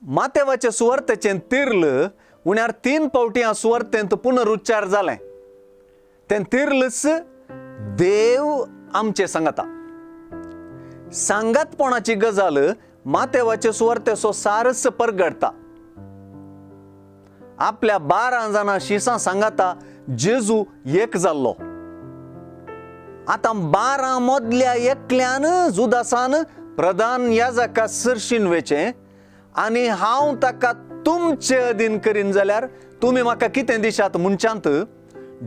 मातेवाचे सुवार्तेचें तिर्ल उण्यार 3 फावटी ह्या सुवार्तेंत पुनरुच्चार जालें. तें तिर्लच देव आमचे सांगाता. सांगातपणाची गजाल मातेवाचे सुवार्तेचो सारस परगडटा. आपल्या 12 जाणां शिसां सांगाता जेजू एक जाल्लो. आतां 12 मदल्या एकल्यान जुदासान प्रधान याजका सरशीन वेचें आनी हांव ताका तुमचे अधीन करीन जाल्यार तुमी म्हाका कितें दिशात म्हणच्यांत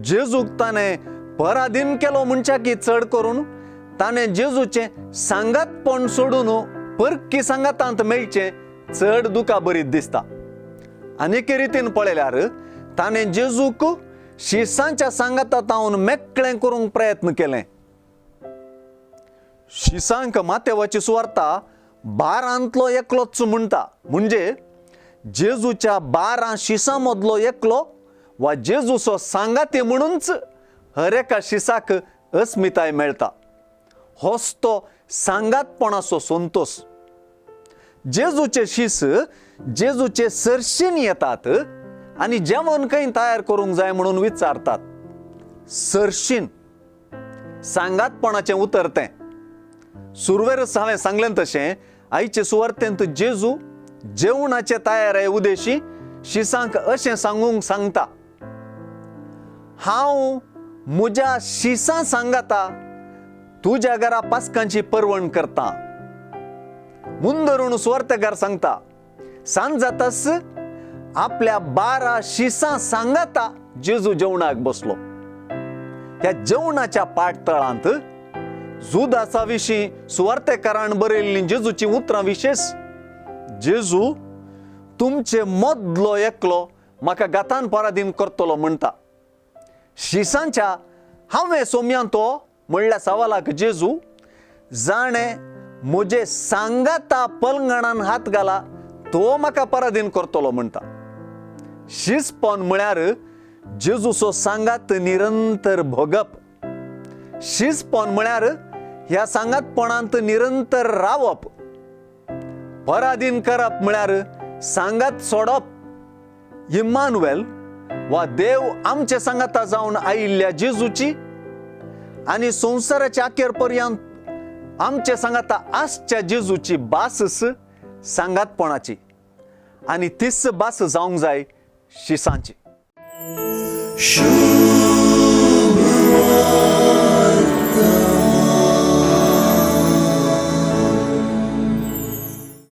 जेजूक ताणें पराधीन केलो म्हणच्याकी चड करून ताणें जेजूचें सांगातपण सोडून परकी सांगातांत मेळचें चड दुखा बरीत दिसता. आनी एके रितीन पळयल्यार ताणें जेजूक शिसांच्या सांगाता तावन मेकळें करूंक प्रयत्न केलें. शिसांक मातेवाची सुवार्ता 12 एकलोच म्हणटा, म्हणजे जेजूच्या 12 शिसां मदलो एकलो वा जेजूचो सांगाती म्हणूनच हर एका शिसाक अस्मिताय मेळटा. होच तो सांगातपणाचो संतोश. जेजूचे शीस जेजूचे सरशीन येतात आनी जेवण खंय तयार करूंक जाय म्हणून विचारतात. सरशीन सांगातपणाचें उतर तें. सुरवेरच हांवें सांगलें तशें आयचे सुवार्तेंत जेजू जेवणाचे तयारे उदेशी शिसांक अशें सांगूंक सांगता, हांव म्हज्या शिसां सांगाता तुज्या घरा पास्कांची परवण करता. मुंदरून सुवार्तेकार सांगता सांज जातास आपल्या 12 शिसां सांगाता जेजू जेवणाक बसलो. ह्या जेवणाच्या पाटतळांत जुदासा विशीं सुवार्तेकारान बरयल्लीं जेजूचीं उतरां विशेश, जेजू तुमचे मदलो एकलो म्हाका गातान पराधीन करतलो म्हणटा. शिसांच्या हांवें सोम्यान तो म्हणल्या सवालाक जेजू जाणें म्हजे सांगाता पलंगणान हात घाला तो म्हाका पराधीन करतलो म्हणटा. शिसपण म्हळ्यार जेजूचो सांगात निरंतर भोगप. शिसपण म्हळ्यार ह्या सांगातपणांत निरंतर रावप. पराधीन करप म्हळ्यार सांगात सोडप. इम्मानुएल वा देव आमचे सांगाता जावन आयिल्ल्या जेजूची आनी संवसाराच्या अखेर पर्यंत आमचे सांगाता आसच्या जेजूची भासच सांगातपणाची आनी तीच भास जावंक जाय शिसांची.